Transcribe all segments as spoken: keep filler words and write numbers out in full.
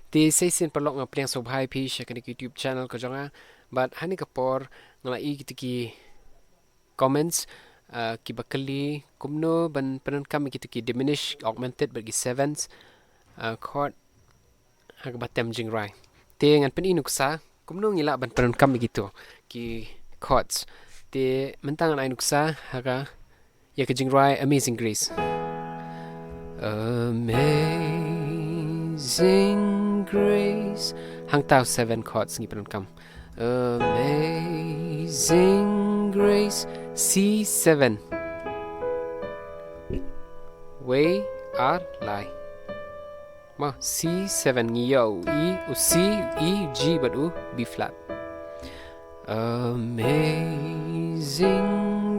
Te sa shisien paralok nga pdiang sngewbha ïa phi sha kane ka YouTube channel ka jong nga. Bad ha kane ka por nga la ïohi kita ki comments, uh, kiba kylli kumno ban pyndonkam ïa kita ki diminished, augmented bad ki seventh, uh, chord ha kaba tem jingrwai. Te ngan pyni nuksa kumno ngi lah ban pyndonkam ïa kito ki chords. Te mynta ngan ai nuksa ha ka ïa ka jingrwai Amazing Grace. Amazing Grace. Hangta u seven chords ngi pyndonkam. Amazing Grace, C seven. Wei ar lai. Ma, C seven ngi ïoh u E, u C, u E, G bad u B flat. Amazing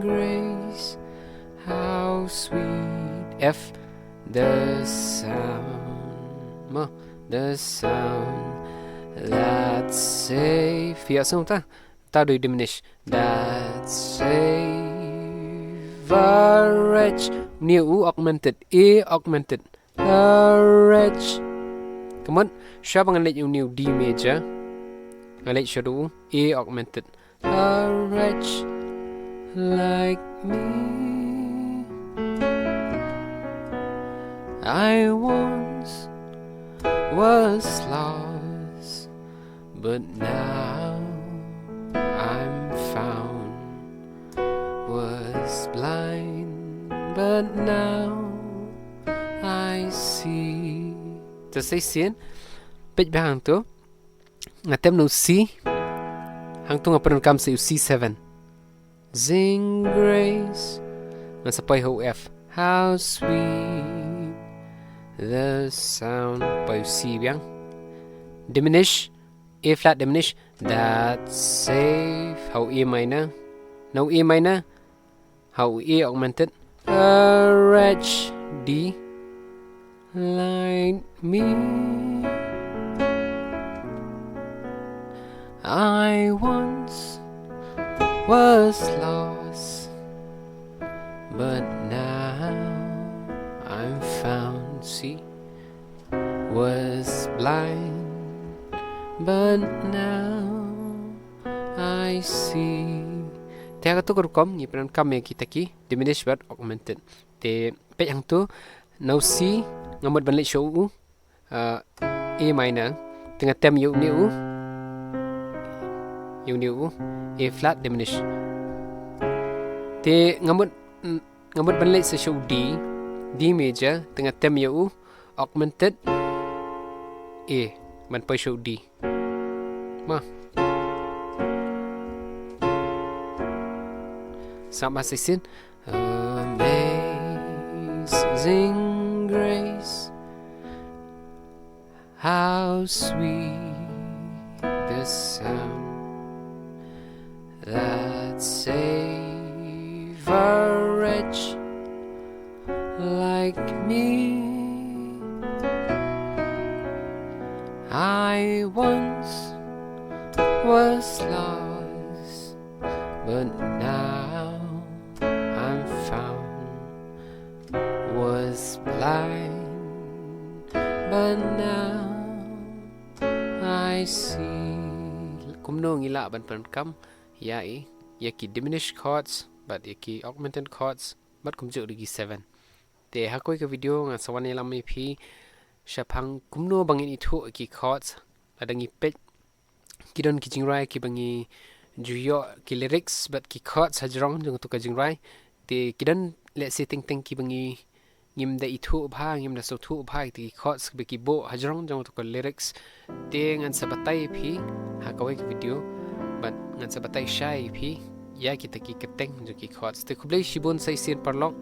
Grace, how sweet, F, the sound. Ma, the sound that saved. Ïa song ta. Ta dei diminish. That saved a wretch. Une u augmented. A augmented. A wretch. Kumno? Shuwa ba ngan leit ïa une u D major, ngan leit sha u A augmented. A wretch like me. I once was lost, but now I'm found. Was blind, but now I see. Te sa shisien, peit bha hangto. Nga tem na u C. Hangto nga pyndonkam sa u C seven. Amazing Grace. Ngan sa poi ha u F. How sweet the sound. Poi u C biang. Diminish. A flat diminish. That saved. Ha u A minor. Na u A minor. Ha u A augmented. A wretch, D, like me. I once was lost, but now I'm found. See? Was blind, but now I see. Te ha kato ka rukom ngi pyndonkam ïa kita ki diminished bad augmented. Te peit hangto, na u C nga mut ban leit sha u, uh, A minor. Te nga tem ïa une u, ïa une u A flat diminished. Te nga mut, nga mut ban leit sa sha u D, D major, te nga tem ïa u augmented A, ban poi sha u D. Ma. Sa ma sa shisien. Amazing Grace, how sweet the sound that saved a wretch like me. I once was lost, but now I'm found. Was blind, but now I see. Kumno ngi lah ban pyndonkam ïa i, ïa ki diminished chords bad ïa ki augmented chords bad kumjuh ruh ki seven. Te ha kawei ka video ngan sa wan ïalam ïa phi shaphang kumno ba ngin ithuh ïa ki chords. Lada ngi peit, ki don ki jingrwai kiba ngi ju ïoh ki lyrics bad ki chords hajrong jong kato ka jingrwai. Te ki don lehse teng teng kiba ngi, ngim da ithuh bha, ngim da sngewthuh bha ïa ki chords kiba ki buh hajrong jong kato ka lyrics. Te ngan sa batai ïa phi ha kawei ka video bad ngan sa batai shai ïa phi ïa kita ki kyrteng jong ki chords. Te khublei shibun sa shisien paralok.